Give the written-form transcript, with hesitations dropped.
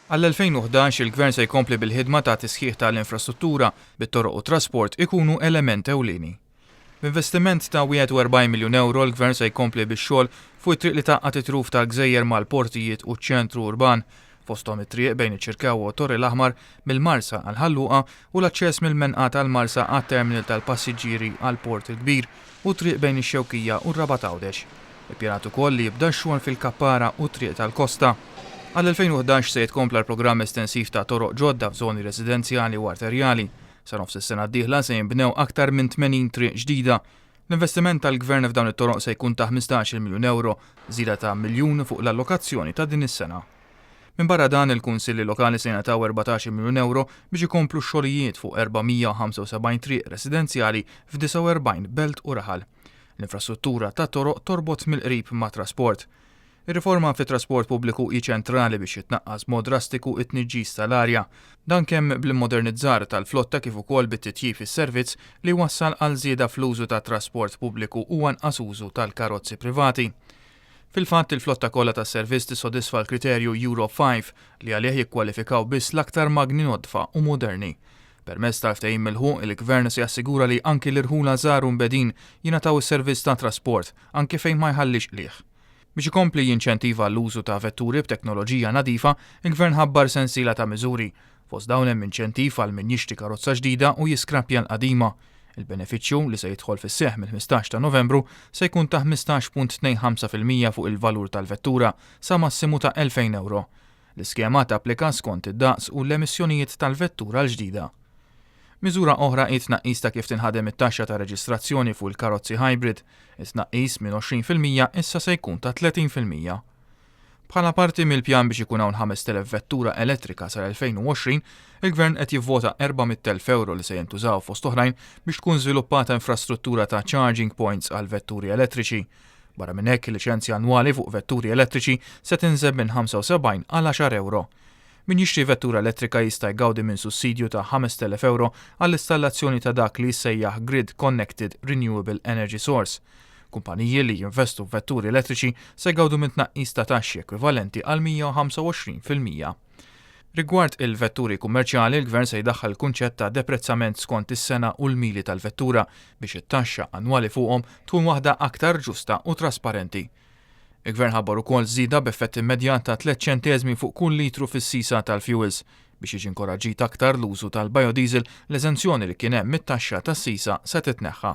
Għall-2011 il-Gvern se jkompli bil-ħidma ta' tisħiħ ta' l-infrastruttura, bit-toroq u t-trasport ikunu element ewlieni. B'investiment ta' 41 miljun ewro l-Gvern se jkompli bix-xogħol fuq it-triq li tgħaqqad it-truf tal-gżejjer mal-portijiet u ċ-ċentru urban, fosthom it-triq bejn iċ-Ċirkewwa u t-Torri l-Aħmar, mill-Marsa għal Ħal Luqa u l-aċċess mill-Menqgħa tal-Marsa għat-terminal tal-passiġġieri għall-Port il-Kbir u t-triq bejn ix-Xewkija u r-Rabat Għawdex. Ippjanat ukoll li jibda x-xogħol fil-Kappara u t-triq tal-Kosta. Għall-2011 se jitkompla l-programm estensiv ta' toroq ġodda f'żoni residenzjali u arterjali. Sa nofs is-sena d-dieħla se jinbnew aktar minn 80 triq ġdida. L-investiment tal-Gvern f'dawn it-toroq se jkun ta' 15-il miljun ewro, żieda ta' miljun fuq l-allokazzjoni ta' din is-sena. Minbarra dan, il-kunsilli lokali se jingħataw 14-il miljun ewro biex ikomplu x-xogħlijiet fuq 475 triq residenzjali f'49 belt u raħal. L-infrastruttura tat-toroq torbot mill-qrib mat-trasport. Ir-riforma fit-trasport pubbliku hi ċentrali biex jitnaqqas b'mod drastiku t-tniġġis tal-arja. Dan kemm bl-immodernizzar tal-flotta kif ukoll bit-titjib fis-servizz li jwassal għal żieda fl-użu tat-trasport pubbliku u anqas użu tal-karozzi privati. Fil-fatt, il-flotta kollha tas-servizz tissodisfa l-kriterju Euro 5 li għalih jikkwalifikaw biss l-aktar magni nodfa u moderni. Permezz tal-ftehim milħuq, il-Gvern se jassigura li anki l-irħula żgħar u mbegħdin jingħataw is-servizz tat-trasport, anki fejn ma jħallix qligħ. Biex ikompli jinċentiva l-użu ta' vetturi b'teknoloġija nadifa, il-Gvern ħabbar sensiela ta' miżuri. Fost dawn hemm inċentiv għal min jixtri karozza ġdida u jiskrappja l-qadima. Il-benefiċċju, li se jidħol fis-seħħ mill-15 ta' Novembru, se jkun ta' 15.25% fuq il-valur tal-vettura, sa massimu ta' 2,000 ewro. L-iskema tapplika skont id-daqs u l-emissjonijiet tal-vettura l-ġdida. Miżura oħra hi t-tnaqqis ta' kif tinħadem it-taxxa ta' reġistrazzjoni fuq il-karozzi hybrid. It-tnaqqis minn 20% issa se jkun ta' 30%. Bħala parti mill-pjan biex ikun hawn 5,000 vettura elettrika sal-2020, il-Gvern qed jivvota 400,000 ewro li se jintużaw fost oħrajn biex tkun żviluppata infrastruttura ta' charging points għal vetturi elettriċi. Barra minn hekk, il-liċenzja annwali fuq vetturi elettriċi se tinżel minn 75 għal għaxar ewro. Min jixtri vettura elettrika jista' jgawdi minn sussidju ta' 5,000 ewro għall-istallazzjoni ta' dak li jissejjaħ Grid Connected Renewable Energy Source. Kumpaniji li jinvestu f'vetturi elettriċi se jgawdu minn tnaqqis ta' taxxi ekwivalenti għal 125%. Rigward il-vetturi kummerċjali, il-Gvern se jdaħħal il-kunċett ta' deprezzament skont is-sena u l-mili tal-vettura biex it-taxxa annwali fuqhom tkun waħda aktar ġusta u trasparenti. Il-Gvern ħabbar ukoll żieda b'effett immedjat ta' tliet ċenteżmi fuq kull litru fis-sisa tal-fjuwils. Biex jiġi nkoraġġit aktar l-użu tal-biodiesel, l-eżenzjoni li kien hemm mit-taxxa tas-sisa se titneħħa.